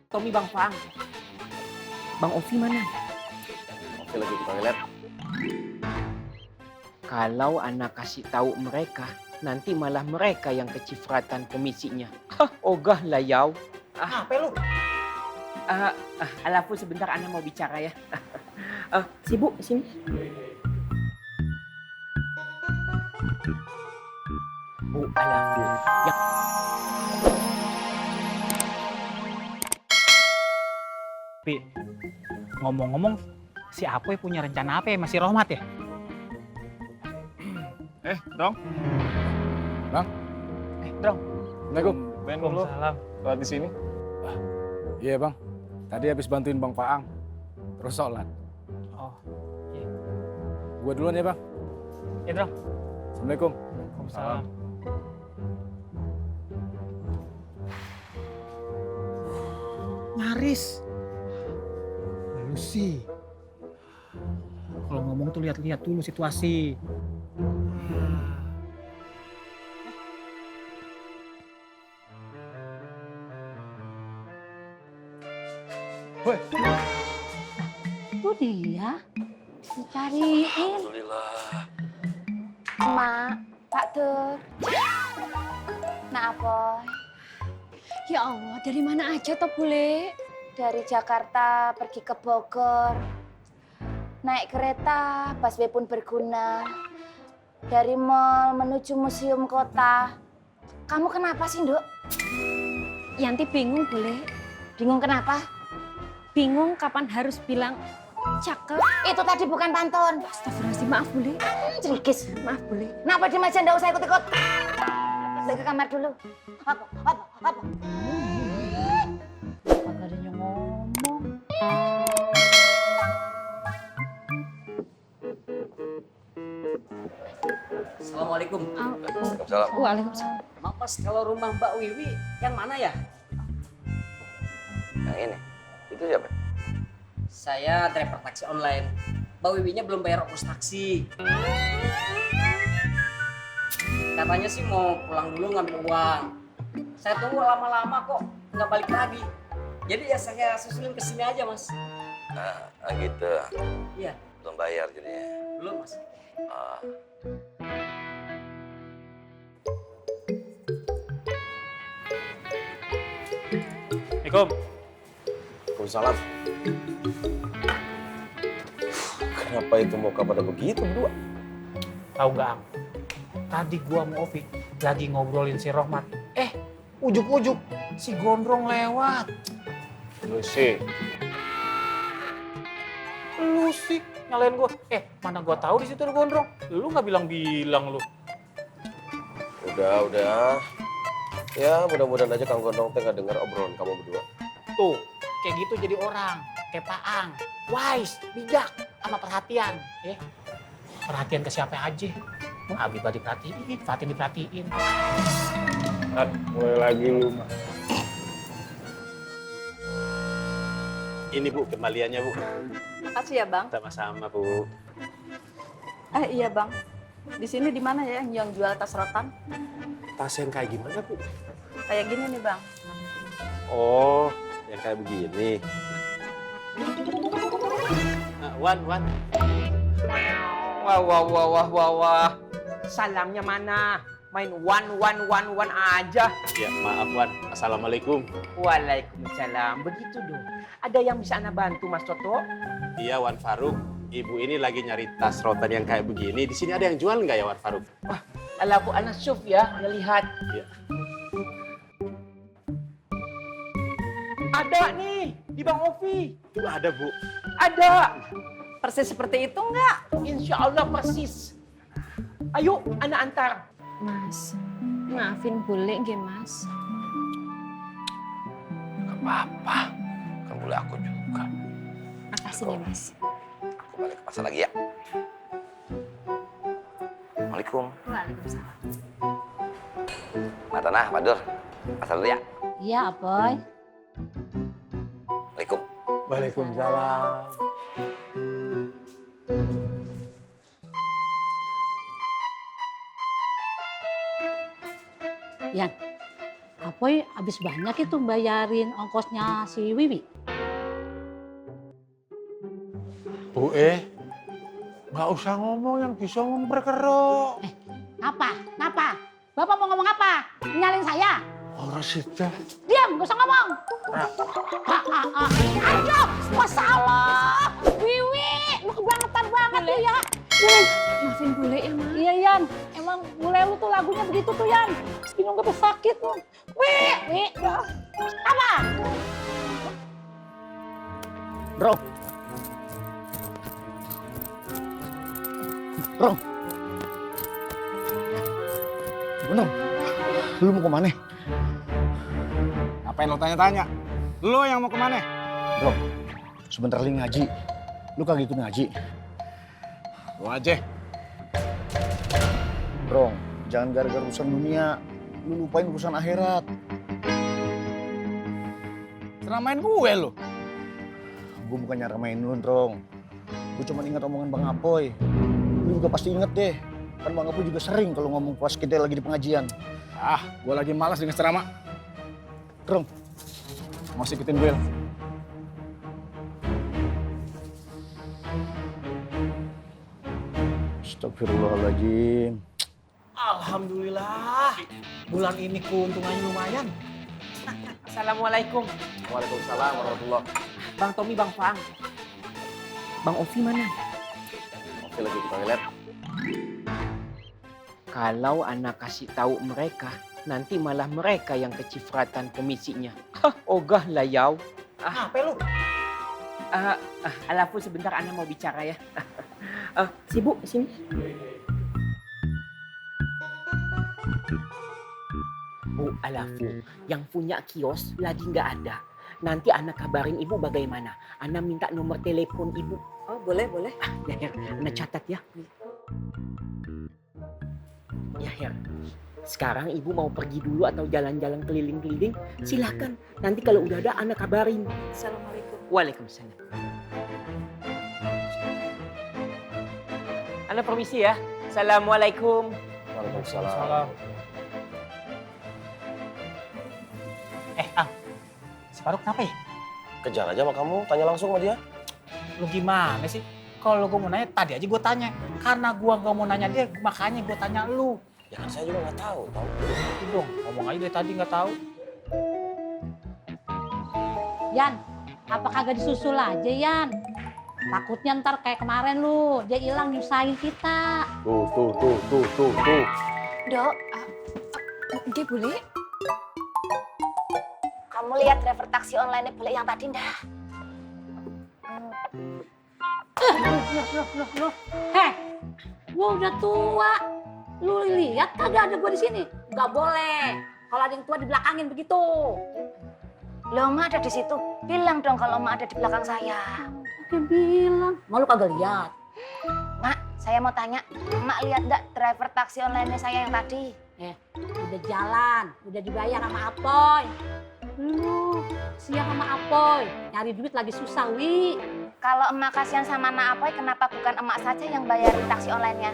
Tommy Bang Fang. Bang Ovi mana? Oke, lagi di toilet. Kalau anak kasih tahu mereka, nanti malah mereka yang kecipratan komisinya. Hah, ogah lah yau. Apa lu? Alafu sebentar Ana mau bicara ya. Sibuk sini. Bu Alafu. Yang... Pi, ngomong-ngomong, si Apoy punya rencana apa ya? Masih Rohmat ya? Dong. Drong. Assalamualaikum. Ben lu Salam. sholat di sini. Iya bang, tadi habis bantuin Bang Faang, terus sholat. Oh, iya. Gua duluan ya bang. Ya, Drong. Assalamualaikum. Waalaikumsalam. Nyaris. Lu sih. Kalau ngomong tuh lihat-lihat dulu situasi. Itu dia dicariin. Alhamdulillah. Mak, Pak Tur. Nah apa? Ya Allah, dari mana aja toh bule? Dari Jakarta pergi ke Bogor. Naik kereta, busway pun berguna. Dari mall menuju museum kota. Kamu kenapa sih, Nduk? Yanti bingung boleh? Bingung kenapa? Bingung kapan harus bilang cakep. Itu tadi bukan pantun. Astagfirullahaladzim, maaf boleh? Cerikis. Maaf boleh? Kenapa di aja nggak usah ikut-ikut? Balik ke kamar dulu. Apa? Kagak ada yang ngomong. Assalamualaikum. Waalaikumsalam. Waalaikumsalam. Maaf Mas, kalau rumah Mbak Wiwi yang mana ya? Yang ini. Itu siapa? Saya driver taksi online. Mbak Wiwinya belum bayar ongkos taksi. Katanya sih mau pulang dulu ngambil uang. Saya tunggu lama-lama kok nggak balik lagi. Jadi ya saya susulin ke sini aja Mas. Gitu. Iya, Belum bayar jadinya. belum Mas. Assalamualaikum. Waalaikumsalam. Kenapa itu muka pada begitu berdua? Tahu nggak, Ang? Tadi gua sama Ovi lagi ngobrolin si Rohmat. Ujuk-ujuk si Gondrong lewat. Lu sih. Lu sih nyalain gua. Mana gua tahu di situ ada Gondrong. Lu nggak bilang-bilang lu. Udah. Ya, mudah-mudahan aja Kang Gondong teh nggak dengar obrolan kamu berdua. Tuh, kayak gitu jadi orang. Kayak Paang. Wise, bijak, sama perhatian. Perhatian ke siapa aja. Abi tadi perhatiin, Fatin diperhatiin. Mulai lagi lu mah. Ini Bu, kembaliannya Bu. Makasih ya Bang. Sama-sama Bu. Iya Bang. Di sini di mana ya yang jual tas rotan? Tas yang kayak gimana Bu? Kayak gini nih Bang. Oh, yang kayak begini. Wan. Wah. Salamnya mana? Main one aja. Ya, maaf Wan. Assalamualaikum. Waalaikumsalam. Begitu dong. Ada yang bisa Ana bantu Mas Toto? Iya Wan Faruk. Ibu ini lagi nyari tas rotan yang kayak begini. Di sini ada yang jual nggak ya Wan Faruk? Alafu Ana syuf ya, ngelihat. Iya. Ada nih di Bang Ovi. Itu ada Bu. Ada. Persis seperti itu enggak? Insya Allah persis. Ayo, Ana antar. Mas, maafin boleh nggih Mas? Gak apa-apa. Kan boleh aku juga. Makasih nih Mas. Aku balik ke pasar lagi ya. Assalamualaikum. Waalaikumsalam. Mbak Tanah, Pak Dur. Pasar dulu ya. Iya, Boy. Assalamualaikum. Waalaikumsalam. Yan, Apoy habis banyak itu bayarin ongkosnya si Wiwi. Bu nggak usah ngomong yang bisa memperkerok. Apa? Bapak mau ngomong apa? Nyalin saya? Orang sita. Diam, gak usah ngomong. Ayo, masalah. Wiwi, lu kebangetan banget tuh ya. Maafin bule ya, Ma. Iya, Yan. Emang bule lu tuh lagunya begitu tuh, Yan. Bingung gak sakit tuh. Wi. Apa? Bro. Bener. Lu mau kemana? Ngapain lo tanya-tanya? Lo yang mau kemana? Bro, sebentar lagi ngaji. Lu kagak ikut ngaji? Lo aja. Bro, jangan gara-gara urusan dunia. Lu lupain urusan akhirat. Seramain gue lo. Gue bukannya ramain lu, Drong. Gue cuma ingat omongan Bang Apoy. Lu juga pasti inget deh. Kan Bang Apoy juga sering kalau ngomong pas kita lagi di pengajian. Gue lagi malas dengan ceramah. Drong, Masih ikutin gue. Astagfirullahaladzim. Alhamdulillah. Bulan ini keuntungannya lumayan. Assalamualaikum. Waalaikumsalam warahmatullah. Bang Tommy, Bang Faang. Bang Ovi mana? Oke, lagi di toilet. Kalau anak kasih tahu mereka, nanti malah mereka yang kecipratan komisinya. Ogah lah yau. Apa lu? Alafu sebentar anak mau bicara ya. Sibuk sini. Bu, Alafu, yang punya kios lagi nggak ada. Nanti anak kabarin ibu bagaimana. Anak minta nomor telepon ibu. Oh, boleh. Ya, Her, anak catat ya. Ya, Her. Sekarang ibu mau pergi dulu atau jalan-jalan keliling-keliling, silakan. Nanti kalau udah ada anak kabarin. Assalamualaikum. Waalaikumsalam. Anak permisi ya. Assalamualaikum. Waalaikumsalam. Si Faruk kenapa ya? Kejar aja sama kamu, tanya langsung sama dia. Lu gimana sih? Kalau gue mau nanya, tadi aja gue tanya. Karena gue gak mau nanya dia, makanya gue tanya lu. Ya kan saya juga nggak tahu. Itu dong, ngomong aja dari tadi gak tahu. Yan, apa kagak disusul aja, Yan? Takutnya ntar kayak kemarin lu, dia hilang nyusahin kita. Tuh. Dok, Oke, bule. kamu lihat driver taksi online bule yang tadi ndak? Loh. Heh, gua udah tua. Lu lihat kagak ada gua di sini? Gak boleh. Kalau ada yang tua dibelakangin begitu. Loh, Emak ada di situ. Bilang dong kalau Emak ada di belakang saya. Dia bilang, malu kagak lihat. Mak, saya mau tanya, Emak lihat nggak driver taksi online saya yang tadi? Udah jalan, udah dibayar sama Apoy. Lu siang sama Apoy, nyari duit lagi susah, Wi. Kalau Emak kasihan sama Nak Apoy, kenapa bukan Emak saja yang bayarin taksi online-nya?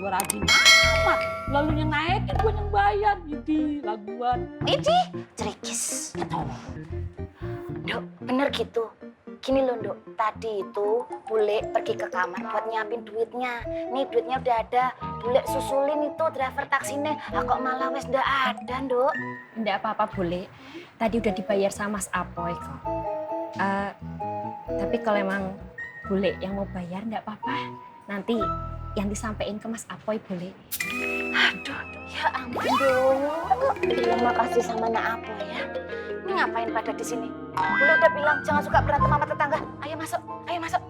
Gua rajin amat, lalu yang naikin gua yang bayar, gitu laguan. Idih, cerikis. Dok, bener gitu. Gini loh, Dok. Tadi itu bule pergi ke kamar buat nyiapin duitnya. Nih duitnya udah ada. Bule susulin itu driver taksinya. Kok malah wes ndak ada, Dok? Nggak apa-apa, bule. Tadi udah dibayar sama Mas Apoy kok. Tapi kalau emang bule yang mau bayar nggak apa-apa. Nanti yang disampaikan ke Mas Apoy boleh. Aduh, ya ampun, Dok. Terima kasih sama Nak Apoy ya. Ini ngapain pada di sini? Bule udah bilang jangan suka berantem sama tetangga. Ayo masuk, masuk.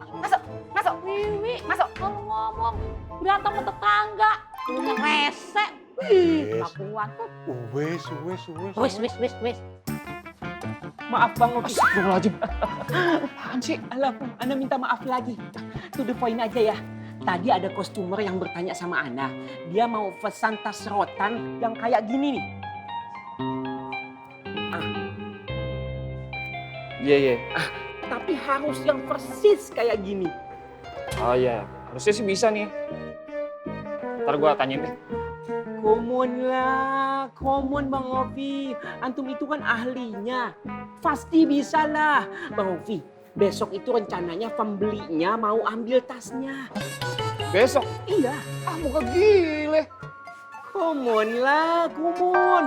Wiwi, Masuk. kalau ngomong berantem sama tetangga, lu ngerese. Wih, kelakuan tuh. Wis. Maaf Bang Ovi. Astagfirullahaladzim. Apaan sih? Alah, Ana minta maaf lagi. To the point aja ya. Tadi ada customer yang bertanya sama Ana. Dia mau pesan tas rotan yang kayak gini nih. Iya. Tapi harus yang persis kayak gini. Oh iya, harusnya sih bisa nih. Ntar gue tanyain deh. Come on Bang Ovi. Antum itu kan ahlinya. Pasti bisa lah. Bang Ovi, besok itu rencananya pembelinya mau ambil tasnya. Besok? Iya. Ah, muka gile. Come on.